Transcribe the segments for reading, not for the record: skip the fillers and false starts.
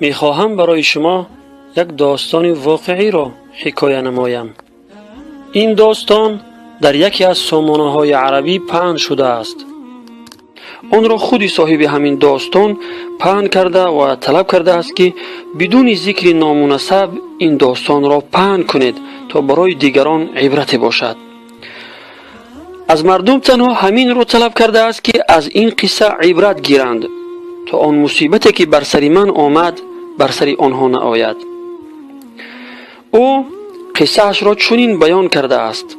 میخواهم برای شما یک داستان واقعی را حکایه نمایم. این داستان در یکی از سامانه‌های عربی پهن شده است. آن را خود صاحب همین داستان پهن کرده و طلب کرده است که بدون ذکر نام و نسب این داستان را پهن کنید تا برای دیگران عبرت باشد. از مردم تنها همین را طلب کرده است که از این قصه عبرت گیرند تا آن مصیبتی که بر سر من آمد بر سر آنها نآید. او قصه‌اش را چنین بیان کرده است: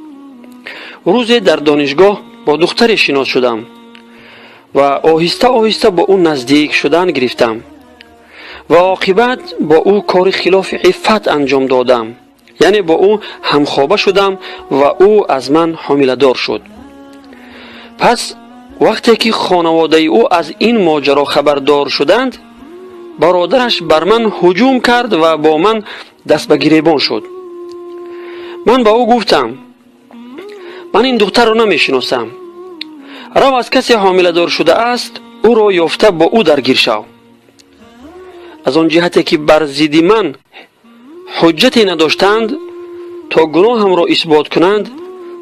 روزی در دانشگاه با دختری شناس شدم و آهسته آهسته با او نزدیک شدن گرفتم و عاقبت با او کار خلاف عفت انجام دادم، یعنی با او همخوابه شدم و او از من حامله دار شد. پس وقتی که خانواده او از این ماجرا خبردار شدند، برادرش بر من هجوم کرد و با من دست به گریبان شد. من به او گفتم من این دختر را نمیشناسم، رو از کسی حامله دار شده است او را یافته با او درگیر شو. از آن جهتی که بر ضد من حجتی نداشتند تا گناهم را اثبات کنند،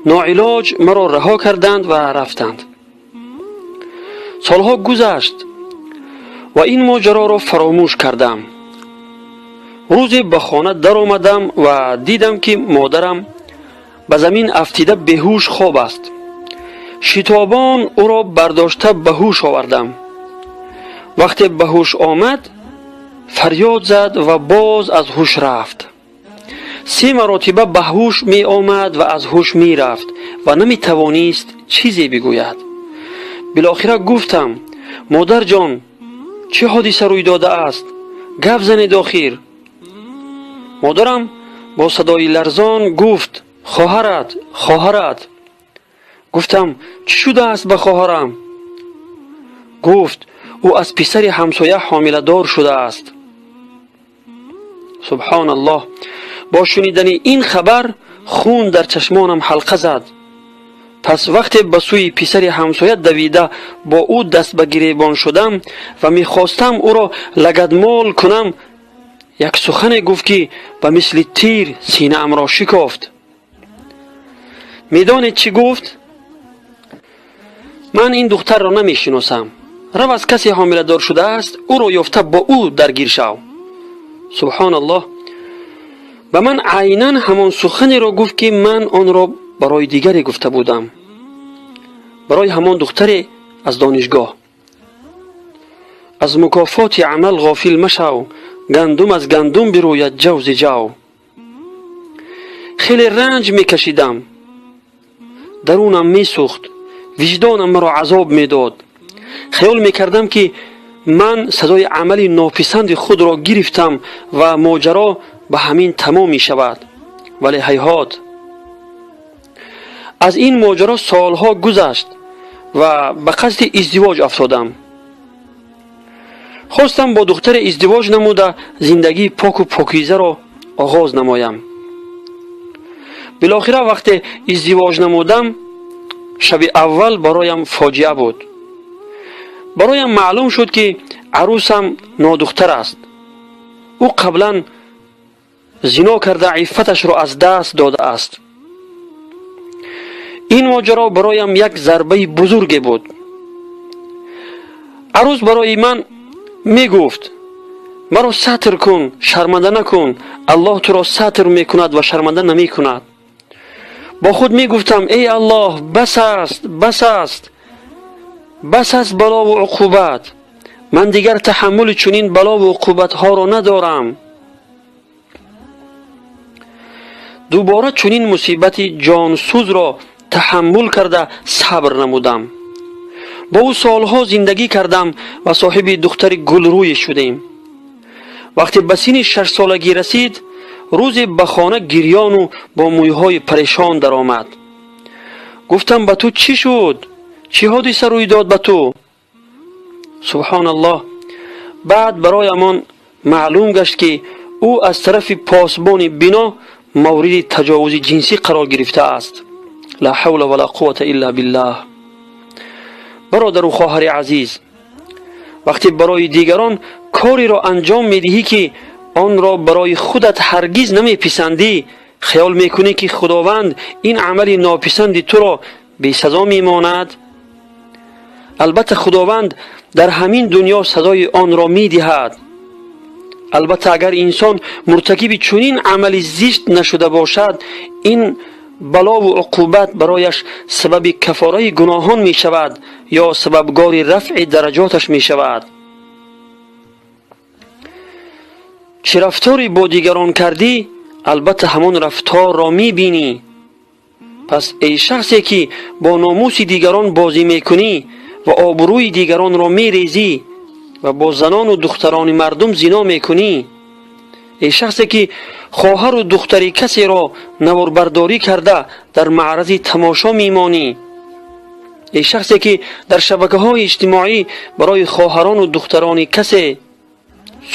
ناعلاج مرا رها کردند و رفتند. سالها گذشت و این ماجرا را فراموش کردم. روزی به خانه در آمدم و دیدم که مادرم به زمین افتیده بیهوش خواب است. شتابان او را برداشته به هوش آوردم. وقتی به هوش آمد فریاد زد و باز از هوش رفت. 3 مراتبه به هوش می آمد و از هوش می رفت و نمی توانست چیزی بگوید. بالاخره گفتم مادر جان، چه حادثه روی داده است؟ گپ زنید آخر. مادرم با صدای لرزان گفت خواهرت، خواهرت. گفتم چی شده است به خواهرم؟ گفت او از پسر همسایه حامله دار شده است. سبحان الله، با شنیدن این خبر خون در چشمانم حلقه زد. پس وقتی به سوی پسر همسایه دویده با او دست به گریبان شدم و میخواستم او را لگدمال کنم، یک سخن گفت که به مثل تیر سینه ام را شکافت. میدانید چی گفت؟ من این دختر را نمیشناسم، رو از کسی حامله دار شده است او را یافته با او درگیر شو. سبحان الله، به من عینا همان سخنی را گفت که من آن را برای دیگری گفته بودم، برای همان دختری از دانشگاه. از مکافات عمل غافل مشو، گندم از گندم بروید جو ز جو. خیلی رنج میکشیدم، درونم میسوخت، وجدانم مرا عذاب میداد. خیال میکردم که من سزای عمل ناپسند خود را گرفتم و ماجرا به همین تمام میشود، ولی هیهات. از این ماجرا سالها گذشت و به قصد ازدواج افتادم. خواستم با دختر ازدواج نموده زندگی پاک و پاکیزه را آغاز نمایم. بالاخره وقتی ازدواج نمودم، شب اول برایم فاجعه بود. برایم معلوم شد که عروسم نادختر است. او قبلا زنا کرده عفتش را از دست داده است. این ماجرا برایم یک ضربه بزرگ بود. عروس برای من میگفت مرا ستر کن، شرمنده نکن، الله تو را ستر میکند و شرمنده نمیکند. با خود میگفتم ای الله، بس است، بس است، بس است بلا و عقوبت. من دیگر تحمل چنین بلا و عقوبت ها را ندارم. دوباره چنین مصیبت جانسوز را تحمل کرده صبر نمودم. با او سالها زندگی کردم و صاحب دختر گلروی شدیم. وقتی به سن 6 سالگی رسید، Рӯзе ба хона гирёну бо мӯйҳои парешон даромад. Гуфтам: ба ту чӣ шуд? Чӣ ҳодиса рӯй дод ба ту? Субҳоналлоҳ, баъд бароямон маълум гашт, ки ӯ аз тарафи посбони бино мавриди таҷовузи ҷинсӣ қарор гирифтааст. Ла ҳавла ва ла қуввата илла биллаҳ. Бародару хоҳари азиз, вақте барои дигарон кореро анҷом медиҳӣ, ки онро барои худат ҳаргиз намеписандӣ, хаёл мекунӣ, ки Худованд ин амали нописанди туро бесазо мемонад? Албатта, Худованд дар ҳамин дунё сазои онро медиҳад. Албатта, агар инсон муртакиби чунин амали зишт нашуда бошад, ин балову уқубат барояш сабаби кафораи гуноҳон мешавад ё сабабгори рафъи дараҷоташ мешавад. Чӣ рафторе бо дигарон кардӣ, албатта ҳамон рафторро мебинӣ. Пас эй шахсе, ки бо номуси дигарон бозӣ мекунӣ ва обрӯи дигаронро мерезӣ ва бо занону духтарони мардум зино мекунӣ, эй шахсе, ки хоҳару духтари касеро наворбардорӣ карда дар маърази тамошо мемонӣ, эй шахсе, ки дар шабакаҳои иҷтимоӣ барои хоҳарону духтарони касе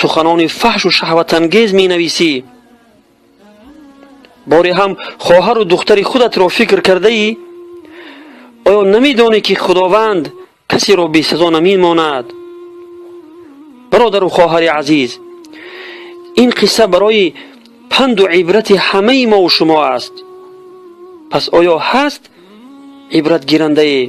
суханони фаҳшу шаҳватангез менависӣ, боре ҳам хоҳару духтари худатро фикр кардаӣ? Оё намедонӣ, ки Худованд касеро бесазо намемонад? Бародару хоҳари азиз, ин қисса барои панду ибрати ҳамаи мову шумо аст. Пас оё ҳаст ибратгирандае?